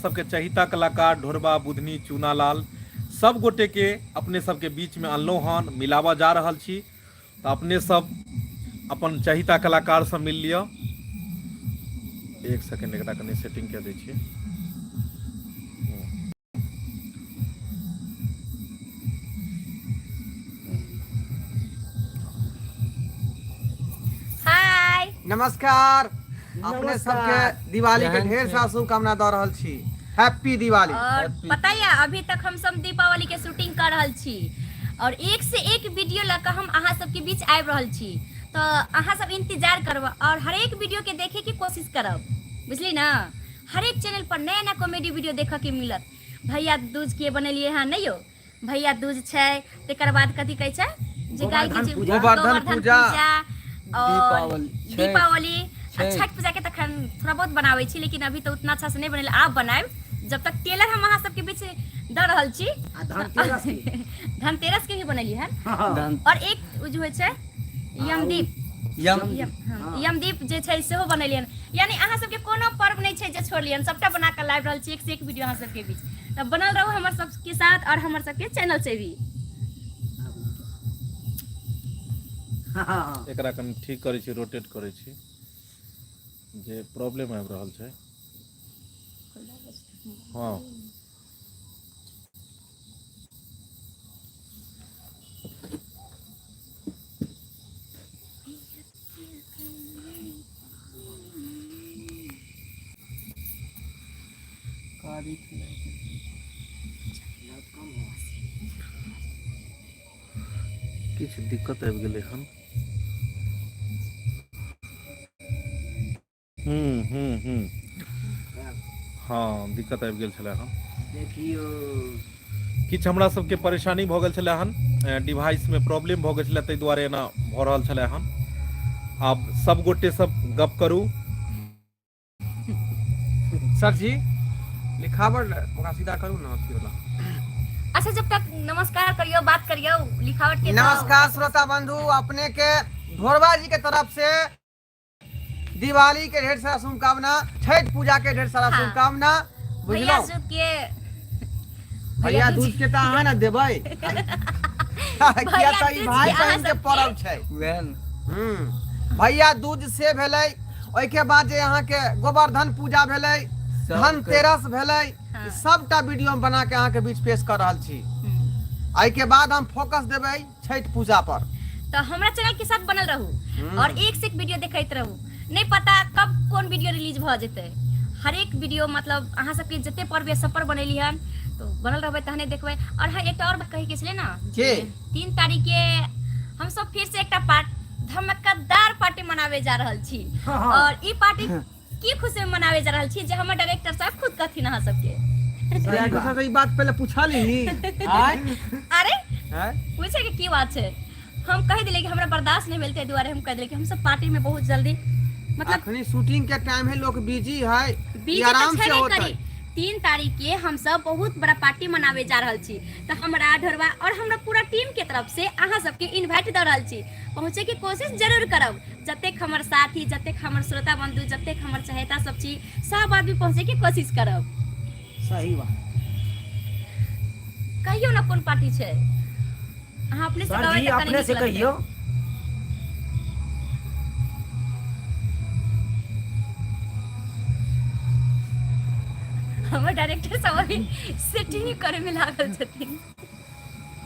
सबके चहिता कलाकार ढोरबा बुधनी चूनालाल सब गोटे के अपने सबके बीच में अनलहुँ हन, मिलाबऽ जा रहल छी। तऽ अपने सब अपन चहिता कलाकार से मिल लिअ। एक सेकेंड, एकरा कनि सेटिंग कऽ दै छियै। हाय, नमस्कार। अपने सबके दिवाली के ढेर सारा शुभकामना दऽ रहल छी। हैप्पी दिवाली। और पता है, अभी तक हम सब दीपावली के शूटिंग कर रहल छी और एक से एक वीडियो लऽ कऽ हम अहाँ सबके बीच आबि रहल छी, तऽ अहाँ सब इंतजार करब और हरेक वीडियो के देखे के कोशिश करब, बुझली ना? हरेक चैनल पर नया नया कॉमेडी वीडियो देखऽ के मिलत। भैया दूज के बनेलिए हँ, नहीं यौ? भैया दूज छै, तकर बाद कथी कहै छै जे गाय के जे गोवर्धन पूजा और दीपावली, छठ पूजा के तखन थोड़ा बहुत बनाबै छी, लेकिन अभी तो उतना अच्छा से नहीं बनेल। आब बनायब जब तक टेलर हम अहाँ सबके बीच दऽ रहल छी। धनतेरस के भी बनेली हन। और एक ओ जे होइ छै यमदीप, यमदीप जे छै सेहो बनेलियन। यानी अहाँ सबके कोनो पर्व नहि छै जे छोड़लियन, सबटा बना कऽ लाबि रहल छी एक से एक वीडियो अहाँ सबके बीच। तऽ बनल रहू हमर सबके साथ और हमर सबके चैनल से भी। एकरा कनि ठीक करै छी, रोटेट करै छी, जे प्रॉब्लम आबि रहल छै। हँ, किछु दिक्कत आबि गेलै हन। हूँ हूँ हूँ हँ, दिक्कत आबि गेल छलै हन। देखियौ, किछु हमरा सबके परेशानी भऽ गेल छलै हन, डिवाइसमे प्रॉब्लम भऽ गेल छलै, ताहि दुआरे एना भऽ रहल छलै हन। आब सब गोटे सब गप करू। सर जी, लिखावट ओकरा सीधा करू ने अथी वाला। अच्छा, जब तक नमस्कार करियो, बात करियो लिखावट के। नमस्कार श्रोता बंधु, अपने के ढोरबा जी के तरफ से दिवाली के ढेर सारा शुभकामना, छठ पूजा के ढेर सारा शुभकामना। भैया बुझलहुँ? दूज के। भैया दूज के तऽ अहाँ ने देबै, किया तऽ ई दूज भाई के अहाँ बहिन के सबके। पर्व छै। वएह ने। भैया दूज से भेलै, ओहिके बाद जे अहाँके गोवर्धन पूजा भेलै, धनतेरस भेलै, ई सबटा वीडियो हम बना के अहाँके बीच पेश कऽ रहल छी। एहिके बाद हम फोकस देबै छठि पूजा पर। तो हमरा चैनल के साथ बनल रहू और एक से एक वीडियो देखैत रहू। नहीं पता कब कौन वीडियो रिलीज भ जेतै। हर एक वीडियो, मतलब अहाँ सबके जते पर्व सब पर बनेली हन, तो बनल रहबै तहने देखबै। और हाँ, एकटा और बात कहै के छलै ना। के? 3 तारीख के हम सब फिर से एकटा पार्ट धमाकेदार पार्टी मनावे जा रहल छी। और ई पार्टी की खुशी में मनावे जा रहल छी जे हमर डायरेक्टर साहब खुद कहथिन अहाँ सबके। डायरेक्टर साहब से ई बात पहले पूछा ली। अरे, आँय? पूछे के की बात छै? हम कहि दिले कि हमरा बर्दाश्त नहीं भेल, ताहि दुआरे हम कहि दिले कि हम सब पार्टी में बहुत जल्दी, मतलब अखनी शूटिंग के टाइम है, लोग बिजी है। बिजी ई आराम तऽ से छेबे होतै। करी। 3 तारीख के हम सब बहुत बड़ा पार्टी मनावे जा रहल छी, तऽ हमरा ढोरबा और हमरा पूरा टीम के तरफ से अहाँ सबके इन्वाइट दऽ रहल छी। पहुँचे के कोशिश जरूर करब। जतेक हमर साथी, जतेक हमर श्रोता बंधु, जतेक हमर चहेता सब छी, सब आदमी पहुँचे के कोशिश करब। सही बात। कहियौ ने, कोन पार्टी छै? अहाँ अपने से सर कहबै जी, तऽ कनि अपने नीक से लगतै। कहियौ। हमर डायरेक्टर सब अभी सेटिंग करे में लागल छथिन।